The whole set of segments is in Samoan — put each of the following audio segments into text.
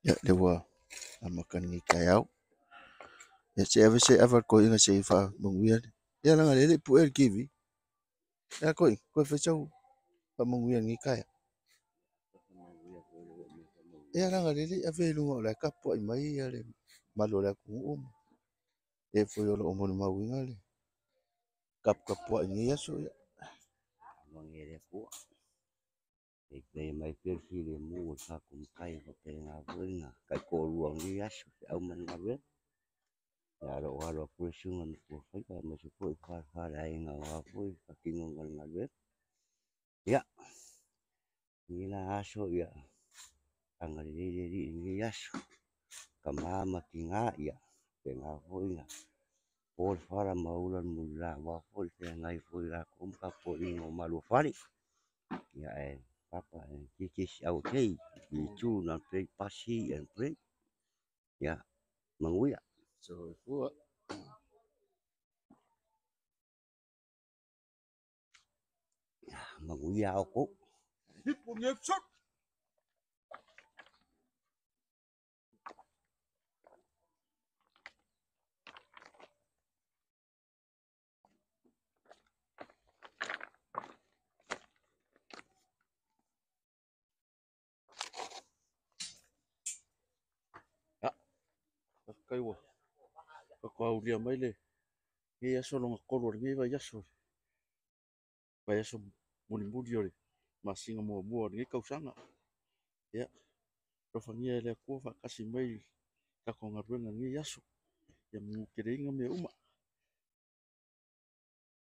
Ia lea ua amata i lenei taeao. Ia se i ave se ava i le toeaina se i faamanuia. Ia leaga o lea e le i pue le TV. Ia toeaina, toe fai sau faamanuia i lenei taeao. Ia leaga o lea e le i avea i luga o la e tapuai mai le mamalu o le atunuu ma e foi o lo o molimauina le taputapuai i lenei aso. Ia. Faamanuia le Atua. Pei mai pea le filemu o le tatou Matai faapena foi ona taitoalua o lenei aso, feau ma le galuega. Ia o lo o alo atu le susuga i le Matuafaiva aemaise foi le falefa o le aiga aua foi le faatinoina o le galuega. Ia, lenei la aso, ia agalelei le Alii i lenei aso, tama ma tina, ia faapena foi ona po le fala ma ula le mulila aua foi le feagai foi o latou ma tapuaiga mamalu o fale. Ia ae Papa and this is our day. We do not play party and pray. Ia, manuia. Soifua. Ia, manuia a outou. Ia, faafetai ua faatoa aulia mai lenei aso lona tolu o lenei vaiaso, vaiaso mulimuli o le masina muamua o lenei tausaga. Ia, alofagia e le Atua faatasi mai le tatou galuega i lenei aso, ia manuteleina mea uma.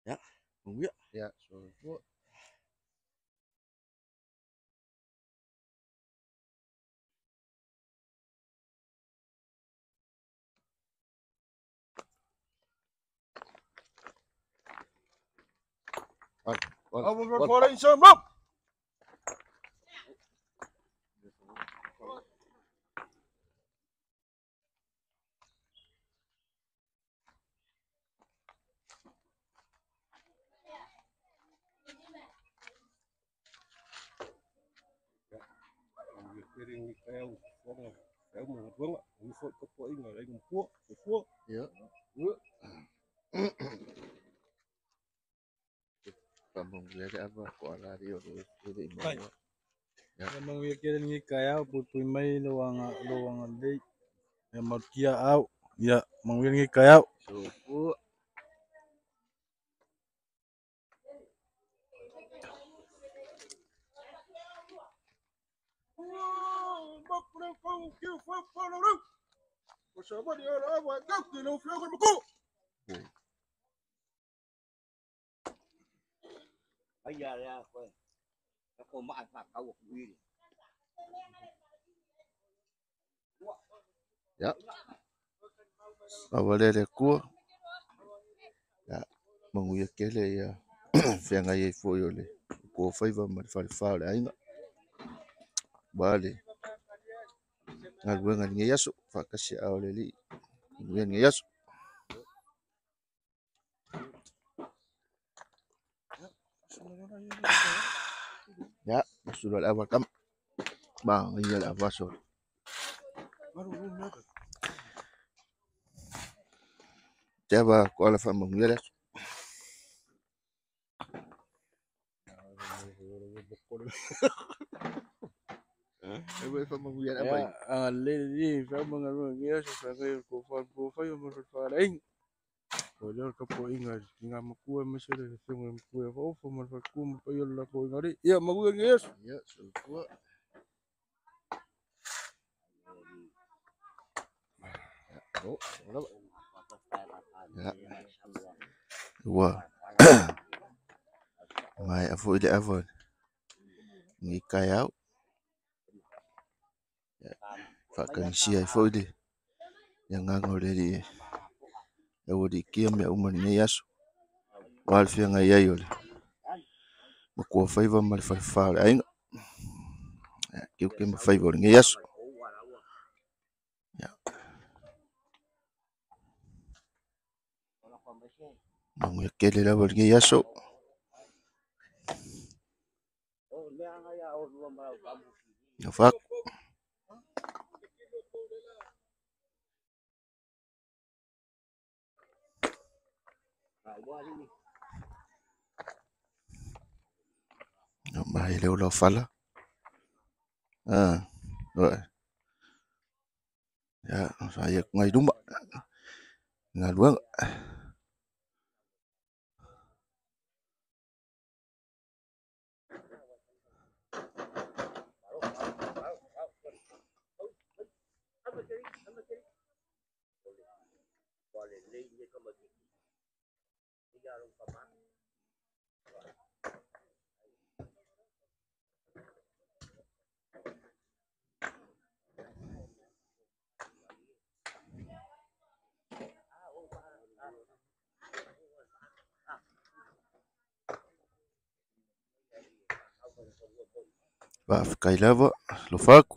Ia, manuia. Ia, soifua. Ia. Faamanuia le ava ko ala li o le le i maua. Ia manuia tele lenei taeao, puipui mai lou agalelei. Ia malutia aao. Ia manuia lenei taeao. Soifua. Bây giờ là cô mãi phạt câu quy. Ia, ava lea le Atua. Ia, manuia tele ia feagai ai foi o le Matuafaiva ma le falefa o le aiga. Aua le galuega i lenei aso, faatasi aao o le Alii, manuia lenei aso. Ia, sula le ava tama. Manaia le ava aso. Te ava ko ala faamanuia le aso. E vai faamanuia le ava. Ia, agalelei le Alii i feau ma galuega i lenei aso, feagai o le tofa i le Matuafaiva ma le falefa o le aiga. O lea o le tapuaiga i le tina matua aemaise le afioga i le matua ia Faofa ma le faletua ma le paia o le latou aiga alii. Ia manuia lenei aso. Ia, soifua. Ia, ua maea foi le ava i lenei taeao. Faatagisia ai foi le agaga o le Alii e aualiitia mea uma i lenei aso. Aua le feagai ai o le Matuafaiva ma le falefa o le aiga. Ia, tiute ma faiva o lenei aso. Ia, manuia tele lava i lenei aso. Ia, fatu. E le o laufala. Ia, vaai atu nai luma i galuega. Faafetai lava, alofa atu.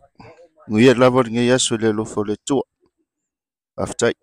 Manuia lava lenei aso i le alofa o le Atua. Faafetai.